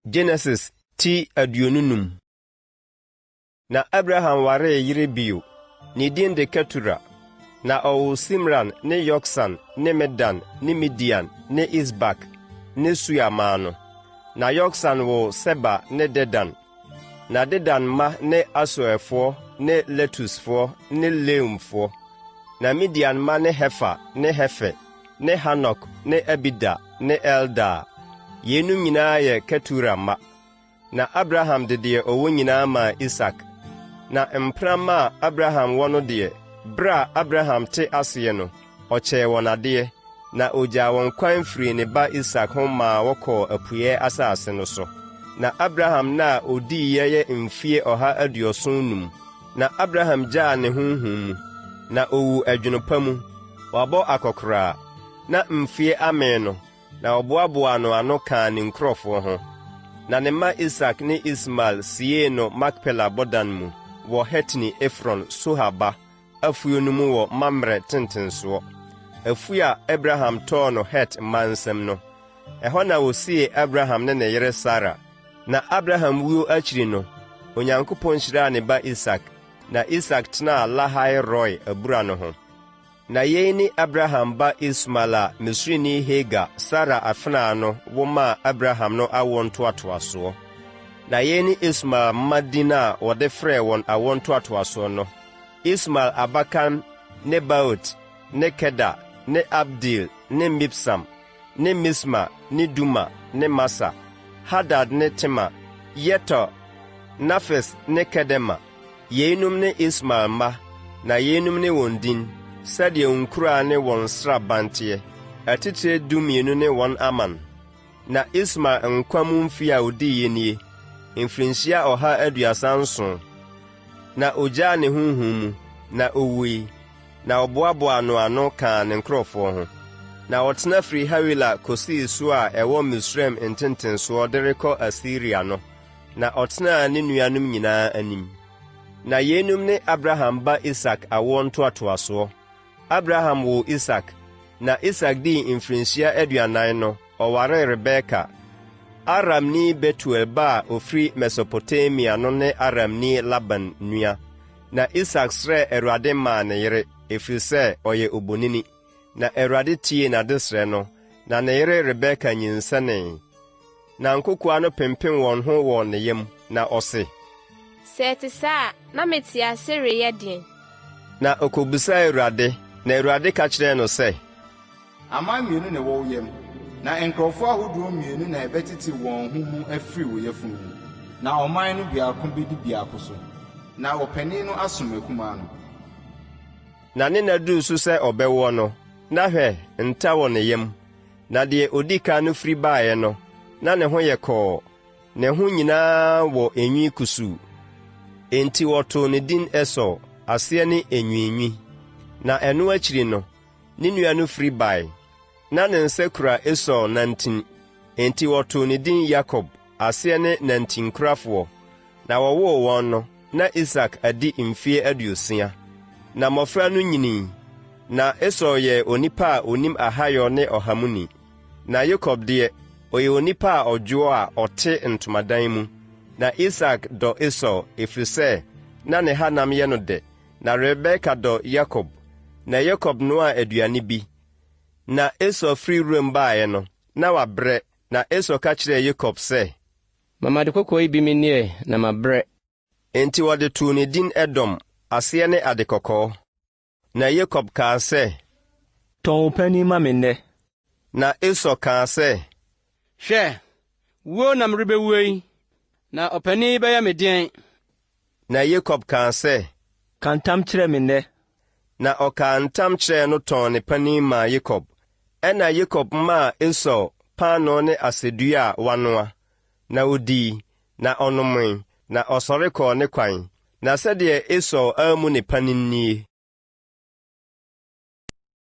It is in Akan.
Genesis ti 25. Na Abraham waree yere bio. Ne din de Ketura. Na ɔwoo Simran ne Yoksan ne Medan ne Midian ne Isbak ne Sua maa no. Na Yoksan woo Seba ne Dedan. Na Dedan mma ne Asuerfoɔ ne Letusfoɔ ne Leumfoɔ. Na Midian mma ne Hefa ne Hefer ne Hanok ne Abida ne Eldaa. Yeinom nyinaa yɛ Ketura mma. Na Abraham de deɛ ɔwɔ nyinaa maa Isak. Na mpena mma a Abraham wɔ no deɛ, berɛ a Abraham te aseɛ no, ɔkyɛɛ wɔn adeɛ, na ɔgyaa wɔn kwan firii ne ba Isak ho maa wɔkɔɔ apueeɛ asase no so. Na Abraham nna a ɔdiiɛ yɛ mfeɛ 175. Na Abraham gyaa ne honhom mu, na ɔwuu ɛdwono pa mu, wabɔ akɔkoraa, na mfeɛ amee no, na wɔboaboaa no ano kaa ne nkurɔfoɔ ho. Na ne mma Isak ne Ismael siee no Makpela bɔdan mu wɔ Hetini Efron, Sohar ba, afuo no mu wɔ Mamre tentensoɔ, afuo a Abraham tɔɔ no Het mma nsam no. Ɛhɔ na wɔsiee Abraham ne ne yere Sara. Na Abraham wuo akyiri no, Onyankopɔn hyiraa ne ba Isak, na Isak tenaa Lahai-Roi abura no ho. Na yei ne Abraham ba Ismael a Misrini Hagar, Sara afenaa no, wo maa Abraham no awoɔ ntoatoasoɔ. Na yei ne Ismael mma din a wɔde frɛɛ wɔn awoɔ ntoatoasoɔ no, Ismael abakan Nebaot ne Kedar ne Abdeel ne Mibsam, ne Misma ne Duma ne Masa, Hadad ne Tema, Yetur, Nafis ne Kedema. Yeinom ne Ismael mma, na yeinom ne wɔn din, sɛdeɛ wɔn nkuraa ne wɔn nsraban teɛ, atitire dummienu ne wɔn aman. Na Ismael nkwa mu mfeɛ a ɔdiiɛ nie, mfirinhyia 137. Na ɔgyaa ne honhom mu, na ɔwui, na wɔboaboaa no ano kaa ne nkurɔfoɔ ho. Na ɔtena firii Hawila kɔsii Sur a ɛwɔ Misraim ntentensoɔ de rekɔ Asiria no, na ɔtenaa ne nuanom nyinaa anim. Na yeinom ne Abraham ba Isak awoɔ ntoatoasoɔ. Abraham woo Isak, na Isak dii mfirinhyia 40 no, ɔwaree Rebeka, Aramni Betuel ba a ɔfiri Mesopotamia no ne Aramni Laban nua. Na Isak srɛɛ Awurade maa ne yere, ɛfiri sɛ ɔyɛ obonini. Na Awurade tiee n'adesrɛ no, na ne yere Rebeka nyinsɛnee. Na nkokoaa no pempem wɔn ho wɔ ne yam, na ɔse. Sɛ ɛte saa a, na mete ase reyɛ deɛn? Na ɔkɔbisaa Awurade, na Awurade ka kyerɛɛ no sɛ. Aman mmienu na ɛwɔ wo yam, na nkurɔfoɔ ahodoɔ mmienu na ɛbɛtete wɔn ho mu afiri wo yafunu mu. Na ɔman no biako bɛdi biako so, na ɔpanin no asom akumaa no. Na ne nna duruu so sɛ ɔbɛwoɔ no, na hwɛ, nta wɔ ne yam. Na deɛ ɔdi kan no firi baeɛ no, na ne ho yɛ kɔɔ, ne ho nyinaa wɔ enwi kusuu. Enti wɔtoo ne din Esau, aseɛ ne Enwiinwi. Na ɛno akyiri no, ne nua no firi bae. Na ne nsa kura Esau nantin, enti wɔtoo ne din Yakob, aseɛ ne Nantinkurafoɔ. Na wɔwoo wɔn no, na Isak adi mfeɛ 60. Na mmɔfra no nyinii, na Esau yɛɛ onipa a ɔnim ahayɔ ne ɔhamuni, na Yakob deɛ, ɔyɛ onipa a ɔdwoɔ a ɔte ntomadan mu. Na Isak dɔ Esau, ɛfiri sɛ na ne hanam yɛ no dɛ, na Rebeka dɔ Yakob. Na Yakob noaa aduane bi. Na Esau firi wuram baeɛ no, na wabrɛ, na Esau ka kyerɛɛ Yakob sɛ, Ma m'ade kɔkɔɔ yi bi menni ɛ, na mabrɛ. Enti wɔde too ne din Edom, aseɛ ne ade kɔkɔɔ. Na Yakob kaa sɛ. Tɔn wo panin ma me nnɛ. Na Esau kaa sɛ. Hwɛ, wuo na merebɛwuo yi, na ɔpanin yi bɛyɛ me deɛn? Na Yakob kaa sɛ. Ka ntam kyerɛ me nnɛ. Na ɔkaa ntam kyerɛɛ no tɔn ne panin maa Yakob. Ɛnna Yakob maa Esau paanoo ne asɛdua a wanoa, na ɔdii, na ɔnomee, na ɔsɔre kɔɔ ne kwan. Na sɛdeɛ Esau ammu ne panin nie.